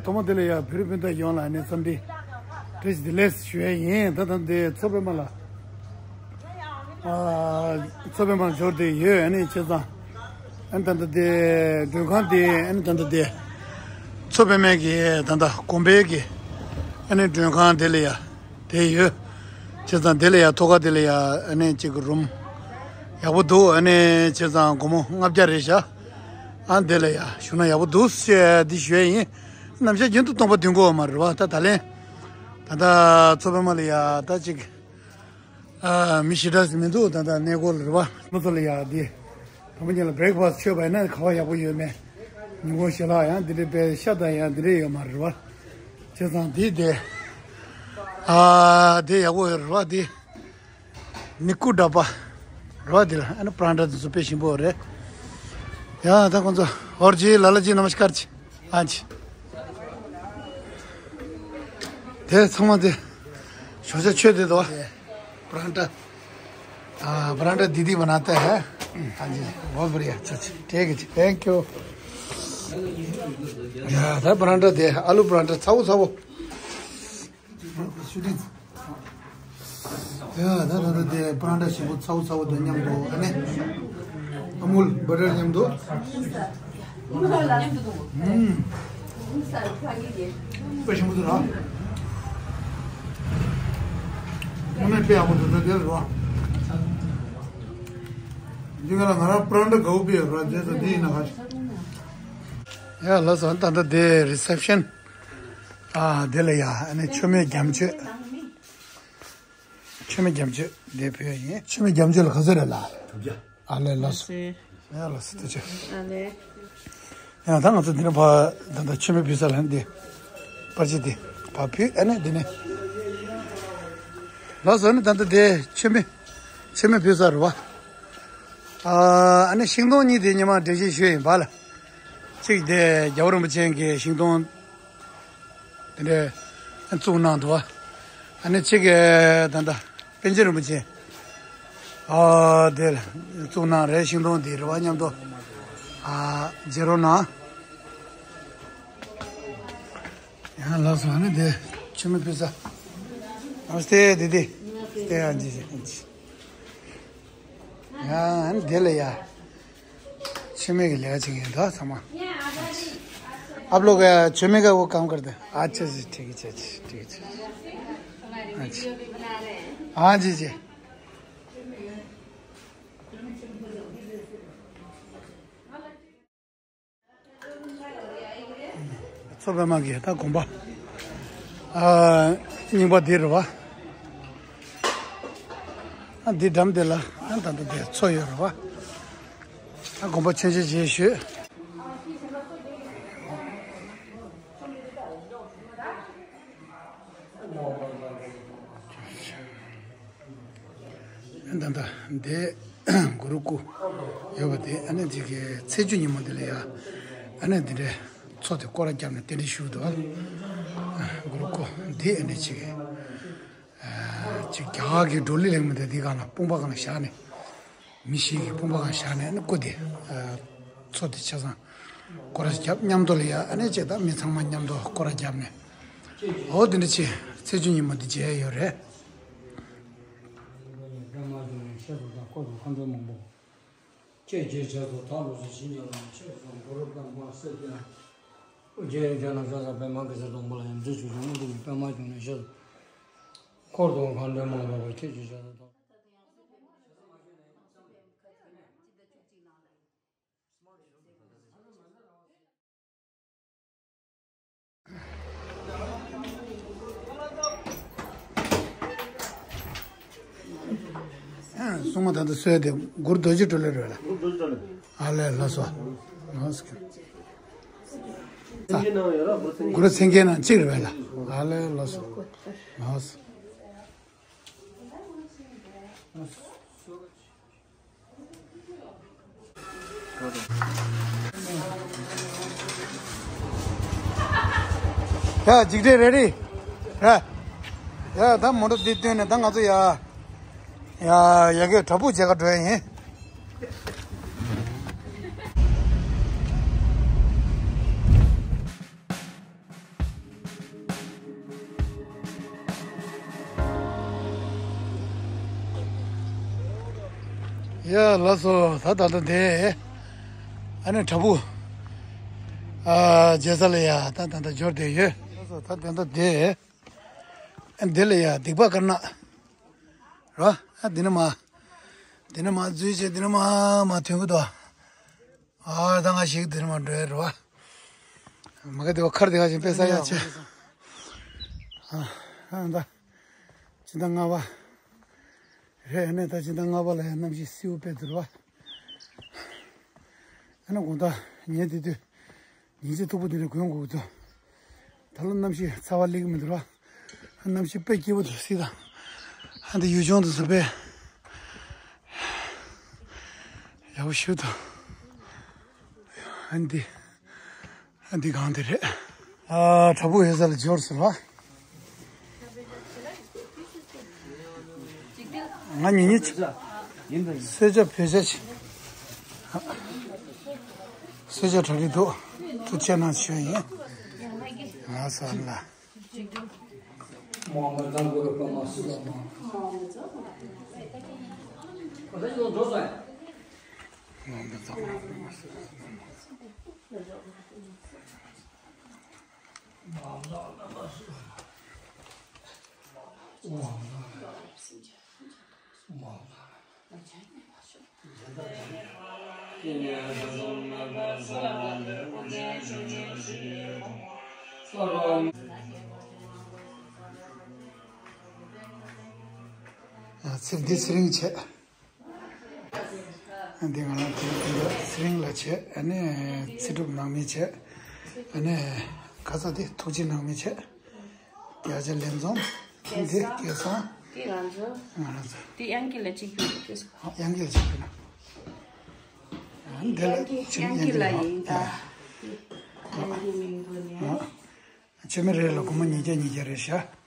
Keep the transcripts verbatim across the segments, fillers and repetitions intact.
ཐོག་མ་དེ་ལ་ཡང་བོད་རིགས་སྤུན་ཟླ་ཡོངས་ལ་ནས་འཚམས་འདྲི་བཀྲ་ཤིས་བདེ་ལེགས་ཞུ་ཡས་ཡིན། ད་ལྟ་འདི་མཚོ་པདྨ་ལ། ཨ། མཚོ་པདྨ་འབྱོར་བསྡད་ཡོད། ཨ་ནི་བྱས་ཙང་། ཨ་ནི་ད་ལྟ་དེ་མགྲོན་ཁང་དེ། ཨ་ནི་ད་ལྟ་དེ་མཚོ་པདྨ་གི་ད་ལྟ་དགོན་པའི་གི་ཨ་ནི་མགྲོན་ཁང་དེ་ལ་ཡ་དེ་ཡོད། བྱས་ཙང་དེ་ལ་ཡ་ཐོག་ཁ་དེ་ལ་ཡ་ཨ་ནི་གཅིག་གི་རུམ་ཡག་པོ་འདུག་ཨ་ནི་བྱས་ཙང་སྒོར་མོ་ལྔ་བརྒྱ་རེད་ཤག་ཨ་འདི་ལ་ཡ་བཞུགས་ན་ཡག་པོ་འདུག་ཟེར་འདི་ཞུ་ཡས་ཡིན། ནམ་ཞག་རྒྱུན་དུ་སྟོང་པ་བདུན་དགོས་མ་རེད་བ། ད་ད་ལན་ད་ལྟ་མཚོ་པདྨ་ལ་ཡ་ད་གཅིག་ཨ། མི་ཞེ་དྲག་ཞིག་མི་འདུག་ད་ལྟ་གནས་སྐོར་རེད་བ། མི་ཚོ་ལ་ཡ་འདི་དང་པོ་ཉིད་ལ་བྷི་རེག་ཕ་སི་ཊི་མཆོད་པ་ཡིན་ན་ག་བ་ཡག་པོ་ཡོད་མེད། ཉིན་གུང་ཞལ་ལག་ཡང་འདི་འདྲའི་པའི་ཤ་དང་ཡང་འདི་འདྲའི་ཡོད་མ་རེད་བ། བྱས་ཙང་འདི་དེ། ཨ། འདི་ཡག་པོ་ཡོད་རེད་བ། འདི་ནི་ཀུ་ཌ་པ་རེད་བ། འདི་ལ་ཨ་ནི་པ་རན་ཊ་འདི་ཚོ་དཔེ་ཞིམ་པོ་རེད། ཡ་ད་ཁོང་ཚོ་ཨོར་ཇི་ལ་ལ་ཇི་ནམ་སྐར་ཇི། ཨ་ཇི། དེ་ཚང་མ་དེ་ཞོགས་ཇ་མཆོད་དེ་དོ། परांठा। हाँ, परांठा दीदी बनाता है। हाँ जी, बहुत बढ़िया। अच्छा, अच्छा, ठीक है जी, thank you। ཡ་ད་པ་རན་ཊ་དེ་ཨ་ལུ་པ་རན་ཊ་ཚ་བོ་ཚ་བོ། ཡ་ད་ད་ད་དེ་པ་རན་ཊ་ཞིམ་པོ་ཚ་བོ་ཚ་བོ་དང་མཉམ་དུ་ཨ་ནི་ཨ་མུལ་བ་ཊར་མཉམ་དུ། ཨུམ། དཔེ་ཞིམ་པོ་འདུག་ར། དངོས་གནས་དཔེ་ཡག་པོ་འདུག་ད་དེ་ར། འདི་ག་ལ་ང་རང་པ་རན་ཊ་དགའ་བོ་དཔེ་ཡོད་ར། རྗེས་སུ་འདི་ཡིན་ན་ཁ་ཤས། ཡ་ལགས་སོ། ད་ལྟ་དེ་རི་སེབ་ཤན། ཨ་དེ་ལ་ཡ་ཨ་ནི་མཆོད་མེ་རྒྱ་མཆོད། མཆོད་མེ་རྒྱ་མཆོད་དེ་ཕུལ་ཡ་ཡིན། མཆོད་མེ་རྒྱ་མཆོད་ལ་ག་ཚོད་རེད་ལགས། དྲུག་བརྒྱ། ཨ་ལས་ལགས་སོ། ལགས་སེ། ཡ་ལགས་སོ། ཐུགས་རྗེ་ཆེ། ཨ་ལས། ཡང་ད་ང་ཚོ་འདི་ནས་ཕར་ད་ལྟ་མཆོད་མེ་ཕུལ་ས་ལ་འདི་པར་ཆས་འདི་ཕར་ཕུལ། ཨ་ནི་འདི་ནས་ལགས་སོ། ཨ་ནི་ད་ལྟ་འདི་མཆོད་མེ་མཆོད་མེ་ཕུལ་ས་རེད་བ། ཨ་ནི་ཤིང་སྡོང་གཉིས་དེ་ཉི་མ་འགྲེལ་བཤད་ཞུས་ཡིན་པ་ལ། གཅིག་དེ་རྒྱལ་བ་རིན་པོ་ཆེ་གི་ཤིང་སྡོང་དེ་འདྲ་བཙུགས་གནང་འདུག་བ། ཨ་ནི་གཅིག་གི་ད་ལྟ་པཎ་ཆེན་རིན་པོ་ཆེ། ཨ་དེ་ལ་བཙུགས་གནང་རེད། ཤིང་སྡོང་དེ་རེད་བ། མཉམ་དུ་ཨ་མཇལ་རོགས་གནང་། ཡང་ལགས་སོ། ཨ་ནི་དེ་མཆོད་མེ་ཕུལ་ས། नमस्ते दीदी। नमस्ते। हाँ जी, हाँ जी। ཡང་ཨ་ནི་དེ་ལ་ཡ། མཆོད་མེ་གི་ལས་ཀ་བྱེད་མཁན་དག་ཚང་མ། आप लोग अ, छेमे का वो काम करते हैं। अच्छा जी, ठीक है, अच्छा, ठीक है, अच्छा। हाँ जी, जी। མཚོ་པདྨ་གི་ད་དགོན་པ། ཨ། རྙིང་པ་འདི་རེད་བ། ཨ་འདི་འགྲམ་དེ་ལ་ཨ་ད་ལྟ་དེ་མཚོ་ཡོད་རེད་བ། ཨ་དགོན་པ་མཆོད་མཇལ་བྱེད་ཞུས། ད་ལྟ་འདི་གུ་རུ་སྐུ་ཡོད་པ་དེ། ཨ་ནི་འདི་གི་ཚེས་བཅུ་ཉིན་མོ་འདི་ལ་ཡ། ཨ་ནི་འདི་འདྲའི་མཚོ་དེ་སྐོར་ར་བརྒྱབ་ནས་རྟེན་འབྲེལ་ཞུ་འདུག་གུ་རུ་སྐུ་འདི་ཨ་ནི་ཅིག་ཅིག་རྒྱ་གར་གྱི་བགྲོ་གླེང་ལེགས་མི་འདི་འདི་སྒང་ལ་དཔུང་པ་སྒང་ལ་བཞག་ནས། མི་ཞིག་གིས་དཔུང་པ་སྒང་བཞག་ནས་ཨ་ནི་སྐུ་དེ། མཚོ་དེ་ཆ་ཚང་སྐོར་ར་བརྒྱབ། མཉམ་དུ་ལ་ཡ་ཨ་ནི་ཅིག་ད་མི་ཚང་མ་མཉམ་དུ་སྐོར་ར་བརྒྱབ་ནས། འོ་དེ་འདྲ་ཅིག་ཚེས་བཅུ་ཉིན་མོ་འདི་མཇལ་ཡོད་རེད། པདྨ་འབྱུང་གནས་ཞེས་སུ་གྲགས། འཁོར་དུ་མཁའ་འགྲོ་མང་པོ། ཁྱེད་ཀྱི་རྗེས་སུ་བདག་སློབ་ཅིང་བྱིན་གྱིས་རློབ། ཞེས་སོགས་གུ་རུ་པདྨ་སིདྡྷི་ཨ། རྗེ་རིན་ཆེན་ནམ་མཁའ་ས་པདྨ་གེ་སར་སྡོང་པོ་ལ་ཡང་རྗེ་ཆོས་ཀྱི་དངོས་གྲུབ་ཀྱི་པདྨ་འབྱུང་གནས་ཞེས་སོ། འཁོར་དུ་མཁའ་འགྲོ་མང་པོ་ཁྱེད་ཀྱི་རྗེས་སུ་བདག་སྲུང་མ་ད་ལྟ་གསོལ་ཏེ་གུ་རུ་རྡོ་རྗེ་གྲོ་ལོད་རེད་ལ། ཨ་ལས་ལགས་སོ། གུ་རུ་མཚན་བརྒྱད་ནང་གཅིག་རེད་ལ། ཨ་ལས་ལགས་སོ། ལགས་སོ། ཡ་འཇིགས་བྲལ་རེ་རེ་ར། ཡ་ད་མོ་ཊ་འདི་བཏོན་ནས་ད་ང་ཚོ་ཡ། ཡ་ཡ་གི་བྲག་ཕུག་མཇལ་ཁ་འགྲོ་ཡ་ཡིན། ཡ་ལགས་སོ། ད་ད་ལྟ་དེ་ཨ་ནི་བྲག་ཕུག་ཨ་མཇལ་ས་ལ་ཡ་ད་ད་ལྟ་འབྱོར་བསྡད་ཡོད། ལགས་སོ། ད་ད་ལྟ་དེ་ཨ་འདི་ལ་ཡ་སྡིག་པ་དཀར་ནག་རོ། ཨ་འདི་ནས་མར་འདི་ནས་མར་འཛུལ་བྱས་འདི་ནས་མར་མར་ཐོན་གི་འདུག་ཨ་ད་ང་ཞིག་འདི་ནས་མར་འགྲོ་ཡ་རོ། མ་ག་དེ་བ་མཁར་དེ་ག་ཞིག་དཔེ་ས་ཡག་ཆེ། ཨ་ཨ་ད་སྤྱི་ཟླ་ལྔ་པ་རེད། ཨ་ནི་ད་སྤྱི་ཟླ་ལྔ་པ་ལ་ཡང་གནམ་གཤིས་བསིལ་པོ་དཔེ་འདུག་ར། ཨ་ནི་དགོང་དག་ཉལ་བསྡད་དུས་ཉིན་བྱེད་མཐུག་པོ་དེ་འདྲ་གོན་དགོས་ཀྱི་འདུག་ད་ལོ་གནམ་གཤིས་ཚ་བ་སླེབས་ཀྱི་མི་འདུག་ར། གནམ་གཤིས་དཔེ་སྐྱིད་པོ་འདུག་སྲིད་དང་། ཨ་འདི་ཡུལ་ལྗོངས་དེ་ཚོ་དཔེ་ཡག་པོ་ཞེ་པོ་འདུག་ཨ་འདི། ཨ་འདི་གང་དེ་རེད། ཨ་བྲག་ཕུག་ཡོད་ས་ལ་འབྱོར་ཟེར་བ། ང་ཉིན་ཉིན་གསོལ་ཇ་བོད་ཇ་ཅིག་གསོལ་ཇ་གྲ་སྒྲིག་འདུག་ཐུགས་རྗེ་གནང་ཞུ་ཡ་ཡིན། ང་ས་ལ། ཚེ་འདི་ཚེ་རིང་བྱས། འདི་ང་རང་དེ་དེ་འདྲ་ཚེ་རིང་ལགས་བྱས། ཨ་ནི་ཚེ་སྒྲུབ་ནང་མི་བྱས། ཨ་ནི་ག་ས་དེ་ཐུགས་རྗེ་ནང་མི་བྱས། བརྒྱ་ཆ་ལེན་ཚོང་། འདི་སྐལ་བཟང་། འདི་ང་ཚོ། ང་རང་ཚོ། འདི་དབྱངས་སྐྱིད་ལ་གཅིག་ཕུལ། དབྱངས་སྐྱིད་ལ་གཅིག་ཕུལ་ན། འདི་ལ་དབྱངས་སྐྱིད་ལ་ཡིན་ད། དབྱངས་སྐྱིད་མིང་དུ་ནས། ཆེ་མི་རེད་ལ་སྒོར་མོ་ཉིས་བརྒྱ་ཉིས་བརྒྱ་རེད་ཤག་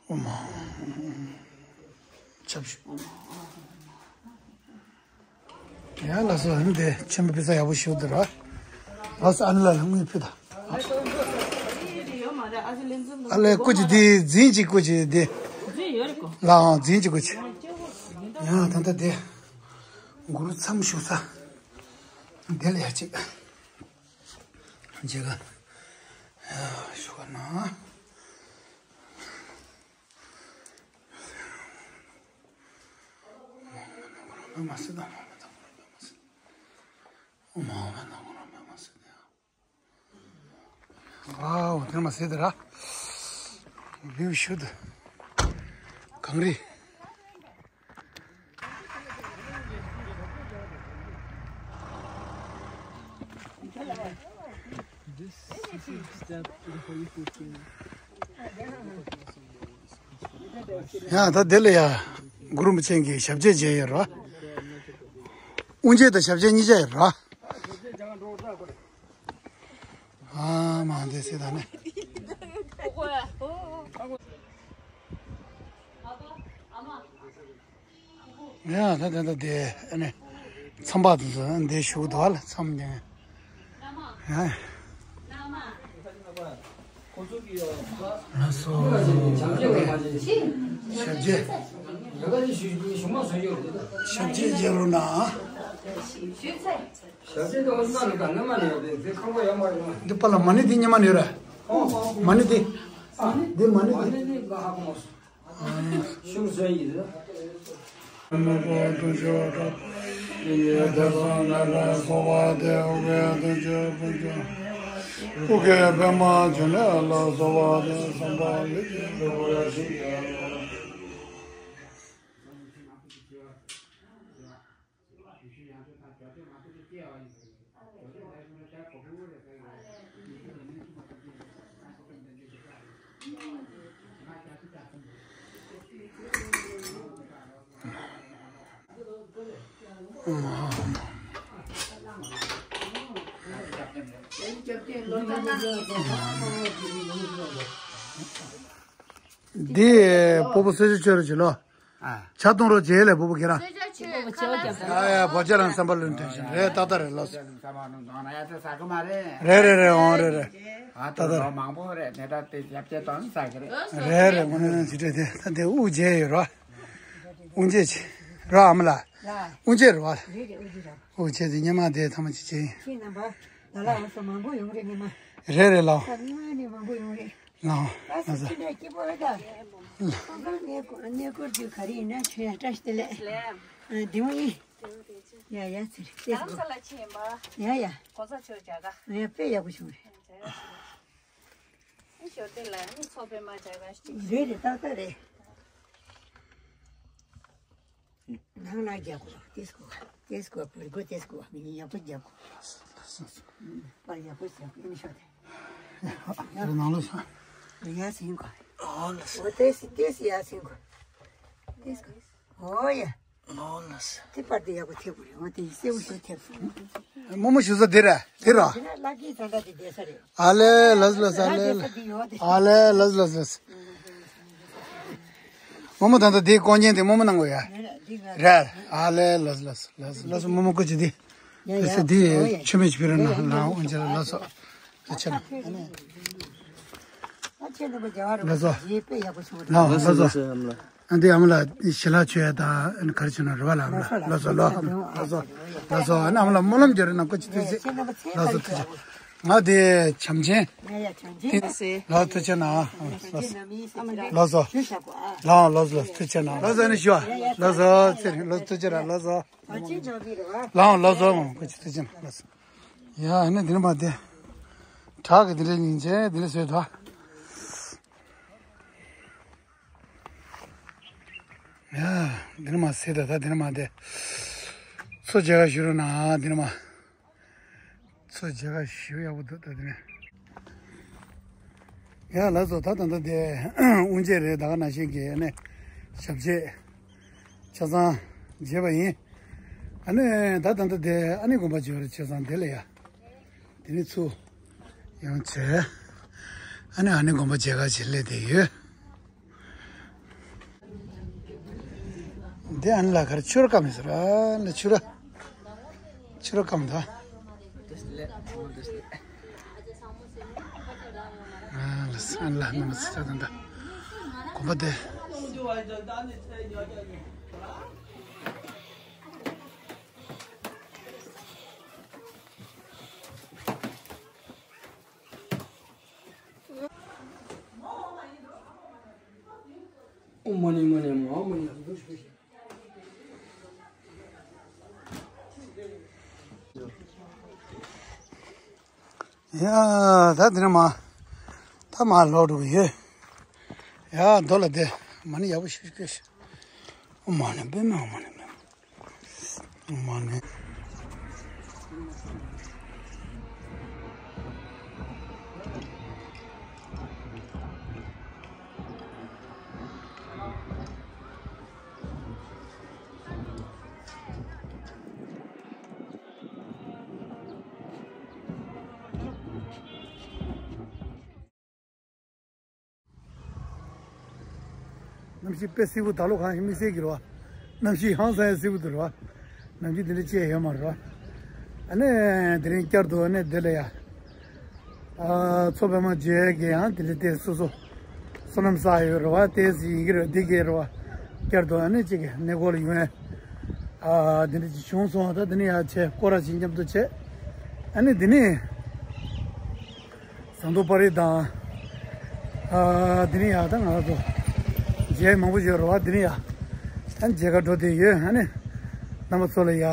ཨོ་མ། ཆབ་ཞུ། ཡང་ལགས་སོ། ཨ་ནི་དེ་ཆེན་པོ་དཔེ་ས་ཡག་པོ་ཞིག་འདུག་ར། ལགས་སོ། ཨ་ནི་ལ་ལ་དངུལ་ཕུལ་ད། ཨ་ལས་སྐུ་མཁྱེན་འདི་འཛིན་ཅིག་སྐུ་མཁྱེན་འདི། ལའང་འཛིན་ཅིག་སྐུ་མཁྱེན། ཡང་ད་ལྟ་དེ་གུ་རུ་མཚམས་བཞུགས་ས་དེ་ལ་ཡ་ཅིག་མཇལ་ག་ཞུ་ག་ན། མ་སི་དང་མ་མ་དང་མ་སི། ཨོ་མ་ཨོ་མ་དང་མ་མ་སི་དང་། ཝའོ། དེ་མ་སི་དེ་ར། བིའུ་ཤུད། གངས་རི། ཡ་ད་དེ་ལ་ཡ་གུ་རུ་རིན་པོ་ཆེ་གི་ཞབས་རྗེས་མཇལ་ཡོད་ར། དབུ་འབྱེད་དང་ཞབས་རྗེས་གཉིས་ཆ་ཡོད་ར། ཨ་མ་འདི་སེ་ད་ནི། ཡ་ད་ད་ད་དེ་ཨ་ནི་མཚམས་པ་དེ་ཚོ་འདི་བཞུགས་འདུག་ལ་མཚམས་ཀྱི། ཡ། ལགས་སོ། ཞབས་རྗེས། ཞབས་རྗེས་རྒྱལ་ལོ་ན། འདི་པ་ལ་མ་ཎི་འདི་ཉི་མ་ནས་ར། མ་ཎི་འདི། འདི་མ་ཎི་འདི། འདི་སྤོ་བོ་གསོལ་ཇ་མཆོད་རོགས་བྱེད་ལོ། ཨ། ཇ་བཏུང་རོགས་བྱེད་ལས་བུ་བུ་ཁྱེད་རང་། གསོལ་ཇ་མཆོད་ཁ་ལག་ཟ། ཨ་ཡ་བོ་ཇ་རང་བསམ་པ་ལོན་དོན་ཞིག་རེད། ཏག་ཏག་རེད། ལགས་སོ། རེད་རེད་རེད། འོང་རེད་རེད། ཨ་ཏག་ཏག་རེད། མང་པོ་རེད། དེ་ད་དེ་ཡབ་ཅེ་དང་ས་གི་རེད། རེད་རེད། ངོ་ནས་ཅི་འདྲ་དེ་ད་དེ་དབུགས་འབྱེད་ཡོད་རོ། དབུགས་འབྱེད་ཆེ་རོ། ཨ་མ་ལགས། དབུགས་འབྱེད་རོ། དབུགས་འབྱེད་དེ་སྙེ་མ་དེ་ཐ་མ་ཅི་བྱེད་ཡིན། ཁྱེད་རྣམ་པ་ད་ལ་འོ་ས་མང་པོ་ཡོང་རེད། སྙེ་མ་རེད་རེད་ལགས། ད་སྙེ་མ་ནི་མང་པོ་ཡོང་རེད། ལགས་ཨ་ལགས་སོ། ཁྱེད་འདྲ་སྐྱིད་པོ་རེད་ད། ཁོང་ཁང་གནས་སྐོར་གནས་སྐོར་དུས་ག་རེ་ཡིན་ན་ཁྱོད་ཡ་བཀྲ་ཤིས་བདེ་ལེགས། ལགས། ཨ་འདི་མོ་ཡིན། ཡ་ཡ་ཚེ་རིང་། རྡ་རམ་ས་ལ་ཕྱིན་ཡིན་པ། ཡ་ཡ། གོང་ས་མཆོག་མཇལ་ཁ། ཡ་དཔེ་ཡག་པོ་བྱུང་རེད། ཨ་ཞོར་དེ་ལ་ནི་མཚོ་པདྨ་མཇལ་ཁ་ཞིག་རེད་རེད། ཏག་ཏག་རེད། ནང་ན་རྒྱག་དགོས། ཏེས་དགོས། ཏེས་དགོས། བུར་དགོས། ཏེས་དགོས། མི་ཡག་པོ་རྒྱག་དགོས། པར་ཡག་པོ་བྱས་ཨེ་མི་ཤོག་དེ། ནང་ལོགས་སོང་། ཡ་ཟིན་གོ། ཨོ་ལ་སོ། ཨོ་ཏེས་ཏེས་ཡ་ཟིན་གོ། ཏེས་གོ། ཨོ་ཡ། ཨོ་ལ་སོ། དེ་པར་དེ་ཡག་པོ་ཐེབས་དགོས་རེད། འོ་དེ་སེའུ་ཞོ་ཐེབས་སོང་། རྨོ་མོ་ཞུ་ས་དེ་ར་དེ་ར། དེ་ན་ལ་ཀི་ད་ལྟ་དེ་བསྡད་ས་རེད། ཨ་ལེ་ལགས་ལགས་ཨ་ལེ་ལགས། ཨ་ལེ་ལགས་ལགས་ལགས། རྨོ་མོ་ད་ལྟ་དེའི་ཀོ་ཉན་དེ་རྨོ་མོ་གནང་དགོས་ཡ། རེད། ཨ་ལེ་ལགས་ལགས་ལགས་ལགས། རྨོ་མོ་སྐུ་མཁྱེན་དེ། ཡ་ཡ། དེ་ཆུ་མེད་ཕྱི་རུ་ན་ལ་འོན་ཅི་ལགས་སོ། ད་ཆེ་ན། ལགས་སོ། ལགས་སོ། ཨ་འདི་ཨ་མ་ལགས་ཞལ་ལག་མཆོད་ཡ་དང་ག་རེ་བྱེད་ན་རེ་བ་ལ་ལགས་སོ་ལགས་སོ་ལགས་སོ། ཨ་ནི་ཨ་མ་ལགས་སྨོན་ལམ་རྒྱག་རེ་ན་སྐུ་མཁྱེན་ཐུགས་རྗེ་ཆེ། ལགས་སོ་ཐུགས་རྗེ་ཆེ། ང་དེ་བྱམས་ཆེན། ལགས་ཐུགས་རྗེ་ཆེ་ན། ལགས་སོ། ལགས་སོ་ལགས་སོ་ཐུགས་རྗེ་ཆེ་ན། ལགས་སོ་ཨ་ནི་ཞུ་བ། ལགས་སོ་ཚེ་རིང་ལགས་ཐུགས་རྗེ་ཆེ་ན་ལགས་སོ། ལགས་ལགས་སོ་སྐུ་མཁྱེན་ཐུགས་རྗེ་ཆེ་ན་ལགས་སོ། ཡ་ཨ་ནི་འདི་ནི་མ་དེ། བྲག་གི་འདི་འདྲའི་སྙིང་རྗེ་འདི་འདྲ་བཟོས་འདུག་ཡ། འདི་ནི་མ་ཟེར་ད་ད་འདི་ནི་མ་དེ། མཚོ་མཇལ་ཁ་ཞུ་རོགས་གནང་འདི་ནི་མ། མཚོ་མཇལ་ཁ་ཞུ་ཡག་པོ་འདུག་ད་འདི་ནི། ཡ་ལགས་སོ། ད་ད་ད་དེ་དབུ་འབྱེད་རེད། ད་ག་ནང་བཞིན་གྱི་ཨ་ནི་ཞབས་རྗེས་ཆ་ཚང་མཇལ་བ་ཡིན། ཨ་ནི་ད་ད་ད་དེ་ཨ་ནི་དགོན་པ་འབྱོར་ཆ་ཚང་དེ་ལ་ཡ། དེ་ནི་ཚུར་ཡང་བྱས། ཨ་ནི་ཨ་ནི་དགོན་པ་མཇལ་ཁ་བྱེད་སླེབས་བསྡད་ཡོད། འདི་ཨ་ནི་ལ་གར་ཆུ་ར་སྐམ་ཟེར་ཨ་ལ་ཆུ་ར། ཆུ་ར་སྐམ་ད། ཨ་ལ་ཨ་ནི་ལ་ནི་མ་ཟེར་ད་ད། གོམ་པ་དེ། ཡ་ད་དེ་ནས་མ་ད་མ་ལོག་འགྲོ་གི་ཡོད། ཡ་མདོ་ལ་བསྡད་མ་ནི་ཡག་པོ་ཞིག་སྐྱོད་ཤིག་ཨོཾ་མ་ཎི་པདྨེ་ཧཱུྃ། མ་ཎི། གནམ་གཤིས་དཔེ་བསིལ་པོ། ད་ལོ་གང་ཞིག་དམིགས་བསལ་གྱི་རེད་བ། གནམ་གཤིས་ཧང་སང་ཡ་བསིལ་པོ་འདུག་རེད་བ། ནམ་རྒྱུན་འདི་འདྲ་བྱས་ཡོད་མ་རེད་བ། ཨ་ནི་དེ་རིང་བསྐྱར་དུ་ཨ་ནི་འདི་ལ་ཡ། ཨ་མཚོ་པདྨ་མཇལ་གྱི་ཡང་དེ་འདྲ་དེ་སོ་སོ་བསོད་ནམས་བསགས་ཡོད་རེད་བ། དེ་ཡིན་གྱི་རེད་བ། འདི་གི་རེད་བ། བསྐྱར་དུ་ཨ་ནི་གཅིག་གི་གནས་སྐོར་ལ་ཡོང་ཡ། ཨ་འདི་འདྲ་ཅིག་བྱུང་སོང་། ད་འདི་ནས་ཡ་བྱས་སྐོར་ར་ཅིག་མཉམ་དུ་བྱས། ཨ་ནི་འདི་ནས། ཟངས་མདོག་དཔལ་རི་དང་། ཨ་དེ་ནས་ཡར་ད་ང་ཚོ་མཇལ་མང་པོ་ཡོད་རེད་བ། དེ་ནས་ཡར་ད་མཇལ་ཁ་འགྲོ་བསྡད་ཡོད། ཨ་ནི་རྣམ་པ་ཚོ་ལ་ཡ་ཨ་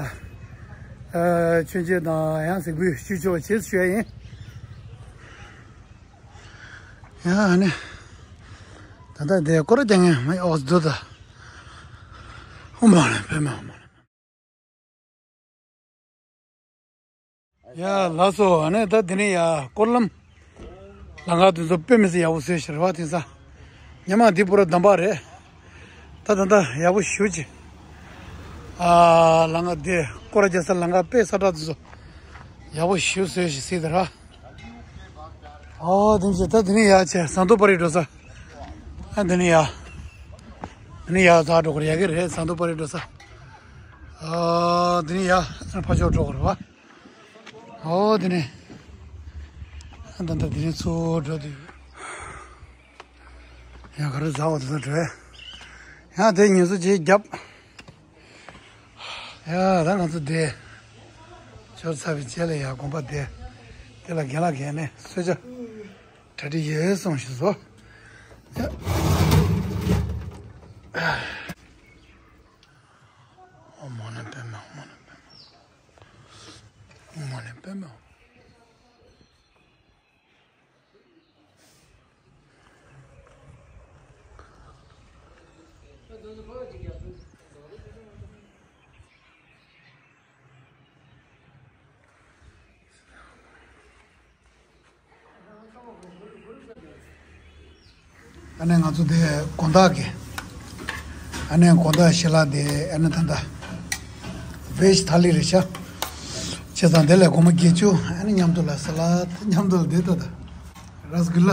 མཆོད་མཇལ་དང་ཡང་གཟིགས་འབུལ་ཞུ་ཆོག་པ་བྱེད་ཞུ་ཡ་ཡིན། ཡ་ཨ་ནི་ད་ལྟ་དེ་སྐོར་ར་རྒྱག་མཁན་མི་ཨོ་སི་འདུག་ད། ཨོཾ་མ་ཎི་པདྨེ་ཧཱུྃ། ཡ་ལགས་སོ། ཨ་ནི་ད་དེ་ནས་ཡ་སྐོར་ལམ་ལམ་ཁ་དེ་ཚོ་དཔེ་མི་སྲིད་ཡག་པོ་བཟོས་ཤག་རེད་བ། དེང་སང་ཉི་མ་འདི་པུ་ར་འདམ་པ་རེད། ད་ད་ད་ཡག་པོ་ཞེ་ཅིག་ཨ་ལམ་ཁ་དེ་སྐོར་ར་རྒྱག་ས་ལམ་ཁ་དཔེ་ས་ཁྲ་དེ་ཚོ་ཡག་པོ་ཞེ་བཟོས་ཤག་ཟེར་ད་ར། ཨོ་དེ་ཚོ་ད་དེ་ནས་ཡ་བྱས་ཟངས་མདོག་དཔལ་རི་འགྲོ་ས། ཨ་དེ་ནས་ཡ་ ཨ་ནི་ཡར་ཛ་འགྲོ་དགོས་རེད། ཡ་གི་རེད། ཟངས་མདོག་དཔལ་རི་འགྲོ་ས། ཨ་དེ་ནས་ཡར་ཕར་ཕྱོགས་འགྲོ་དགོས་རེད་བ། ཨོ་དེ་ནས་ད་ལྟ་དེ་ནས་ཚུར་འགྲོ་དུས། ཡ་ག་རེ་ཟ་འོ་དེ་ཚོ་འགྲོ་ཡ། ཡ་དེ་ཉིན་སུ་ཅིག་རྒྱབ། ཡ་ད་ང་ཚོ་བསྡད། ཞོར་ཚར་བའི་རྗེས་ལ་ཡ་དགོན་པ་བསྡད། དེ་ལ་རྒན་ལགས་ཀྱིས་ནས་གསོལ་ཇ་གྲ་སྒྲིག་ཡོད་གསུངས་ཞུས་སོ། ཡ། ཨོཾ་མ་ཎི་པདྨེ། ཨོཾ་མ་ཎི་པདྨེ། ཨོཾ་མ་ཎི་པདྨེ། ཨ་ནི་ང་ཚོ་དེ་དགོང་དག་གི། ཨ་ནི་དགོང་དག་ཞལ་ལག་དེ་ཨ་ནི་ད་ལྟ་བེཇ་ཐ་ལི་རེད་ཤག་བྱས་ཙང་དེ་ལ་སྒོར་མོ་བརྒྱད་ཅུ། ཨ་ནི་མཉམ་དུ་ལ་ས་ལད་མཉམ་དུ་ལ་དེ་ལྟ་ད། ར་སི་གུ་ལ་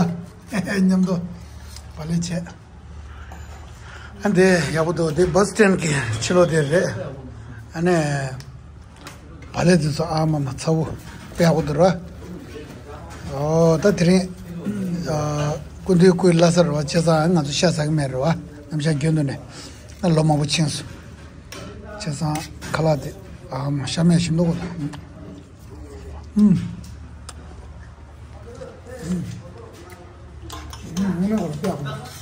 མཉམ་དུ་བག་ལེབ་བྱས། ཨ་འདི་ཡག་པོ་འདུག་འདི་བྷ་སི་སི་ཊེན་གྱི་ཕྱི་ལོགས་དེ་རེད། ཨ་ནི་བག་ལེབ་དེ་ཚོ་ཨ་མ་མ་ཚ་བོ་དཔེ་ཡག་པོ་འདུག་ར། ཨོ་ད་དེ་རིང་ཨ་སྐུ་མདུན་སྐུའི་བླ་གཟའ་རེད་བ། བྱས་ཙང་ང་ཚོ་ཤ་ཟ་གི་མེད་རེད་བ། ནམ་ཞག་རྒྱུན་དུ་ནས་ང་ལོ་མང་པོ་ཕྱིན་སོང་། བྱས་ཙང་ཁ་ལག་དེ་ཨ་མ་ཤ་མེད་ཞིམ་མདོག་གོ། ཨུམ། ཨུམ། ཨུམ། ངོ་མ་ཁོ་ལ་ལྟ་དགོས།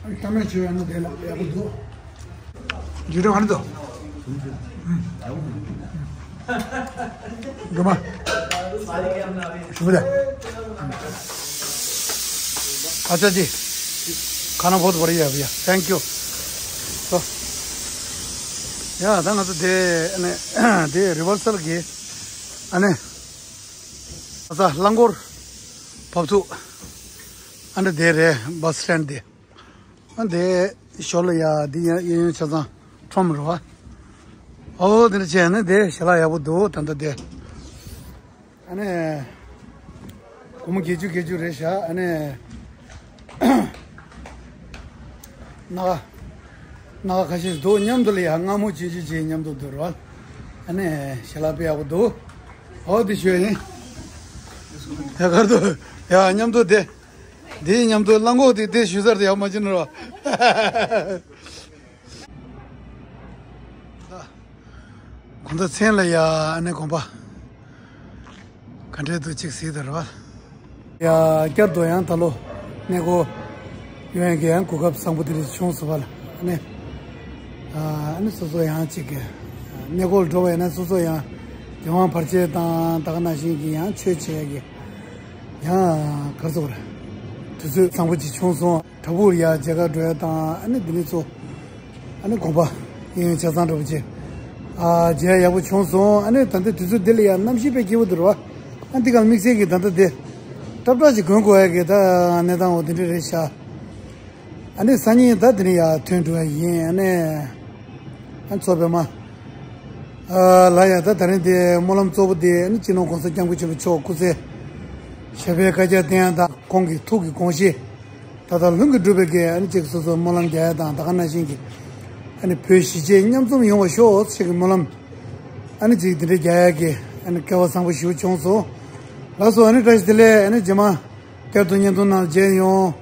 ཨ་ནི་གཏམ་ཡག་བྱས་ཡོད་ན་དེ་ལ་ཡག་པོ་འདུག་འཇིགས་སྐྲག་ག་རེ་འདུག་འགྲོ་མ། ཞུ་བ་ལ། ཨ་ཅག་ཅི། ཁ་ན་བོད་བར་ཡ་བ་ཡ། Thank you. So. ཡ་ད་ང་ཚོ་དེ་ཨ་ནི་དེ་རི་ཝར་སལ་གི་ཨ་ནི་ཨ་ས་རླངས་འཁོར་བབས་ཚུགས། ཨ་ནི་དེ་རེད་བྷ་སི་སི་ཊེན་དེ། ཨ་འདི་ཞོར་ལ་ཡ་འདི་ཡ་གཡས་གཡོན་ཆ་ཚང་ཁྲོམ་རེད་བ། ཨོ་འདི་འདྲ་བྱས་ནས་འདི་ཞལ་ལག་ཡག་པོ་འདུག་ད་ལྟ་འདི། ཨ་ནི་སྒོར་མོ་བརྒྱད་ཅུ་བརྒྱད་ཅུ་རེད་ཤག་ཨ་ནི་སྣ་ཁ་སྣ་ཁ་ཁ་ཤས་འདུག་མཉམ་དུ་ལ་ཡ་མངར་མོ་བྱེད་རྒྱུ་བྱེད་མཉམ་དུ་འདུག་རེད་བ། ཨ་ནི་ཞལ་ལག་དཔེ་ཡག་པོ་འདུག་ཨོ་འདི་ཞོ་ཡིན། ཡ་གར་འདུག་ཡ་མཉམ་དུ་འདི། དེའི་མཉམ་དུ་རླངས་འཁོར་དེ་དེ་ཞུ་སར་དེ་ཡག་མ་བྱུང་རོ། དགོང་དག་མཚན་ལ་ཡ་ཨ་ནེ་དགོན་པ་ག་འདྲའི་འདུག་ཅིག་གཟིགས་དང་རོ། ཡ་བསྐྱར་དུ་ཡང་ད་ལོ་གནས་སྐོར་ཡོང་ཡག་གི་ཡང་གོ་སྐབས་བཟང་པོ་དེ་རིགས་བྱུང་སོང་བ་ལ་ཨ་ནེ། ཨ་ནེ་སོ་སོ་ཡང་ཅིག་གི་གནས་སྐོར་འགྲོ་བ་ཡིན་ན་སོ་སོ་ཡང་དགེ་དབང་བར་ཆད་དང་ད་ག་ནང་བཞིན་གྱི་ཡང་ཆོས་བྱེད་ཡག་གི་ཡང་གར་སོང་རེད། དུས་ཚོད་བཟང་པོ་ཅིག་བྱུང་སོང་། བྲག་ཕུག་ཡ་མཇལ་ཁ་འགྲོ་ཡ་དང་ཨ་ནི་འདི་ནས་ཚོ་ཨ་ནི་དགོན་པ་གཡས་གཡོན་ཆ་ཚང་འདྲ་པོ་ཅིག་ཨ་མཇལ་ཡག་པོ་བྱུང་སོང་། ཨ་ནི་ད་ལྟ་དུས་ཚོད་འདི་ལ་ཡ་གནམ་གཤིས་དཔེ་སྐྱིད་པོ་འདུག་ར་བ། ཨ་འདི་ག་ལ་དམིགས་བསལ་གྱི་ད་ལྟ་འདི་སྲབ་སྲབ་ཅིག་གོན་དགོས་ཡ་གི་ད་གནས་སྟངས་འོ་དེ་འདྲ་རེད་ཤག་ཨ་ནི་སང་ཉིན་ད་དེ་ནས་ཡར་ཐོན་འགྲོ་བ་ཡིན། ཨ་ནི་ཨ་ཚོ་པད་མ་ཨ་ལ་ཡ་ད་ད་རིང་དེ་སྨོན་ལམ་གཙོ་བོ་དེ་ཨ་ནི་སྤྱི་ནོར་༸གོང་ས་༸སྐྱབས་མགོན་ཆེན་པོ་མཆོག་སྐུ་ཚེ་ཞབས་པད་བསྐལ་བརྒྱར་བརྟན་ཡ་དང་ཁོང་གི་ཐུགས་ཀྱི་དགོངས་བཞེད་ད་ལྟ་ལྷུན་གྱིས་གྲུབ་པའི་གི་ཨ་ནི་ཅིག་སོ་སོ་སྨོན་ལམ་རྒྱག་ཡ་དང་ད་ག་ནང་བཞིན་གྱི་ཨ་ནི་བོད་གཞིས་བྱེས་མཉམ་འཛོམས་ཡོང་བ་ཤོག་ཅིག་གི་སྨོན་ལམ་ཨ་ནི་ཅིག་དེ་འདྲ་རྒྱག་ཡ་གི་ཨ་ནི་སྐལ་བ་བཟང་པོ་ཞིག་བྱུང་སོང་། ལགས་སོ། ཨ་ནི་བཀྲ་ཤིས་བདེ་ལེགས། ཨ་ནི་རྗེས་མ། བསྐྱར་དུ་བརྙན་ཐུང་ནང་མཇལ་ཡོང་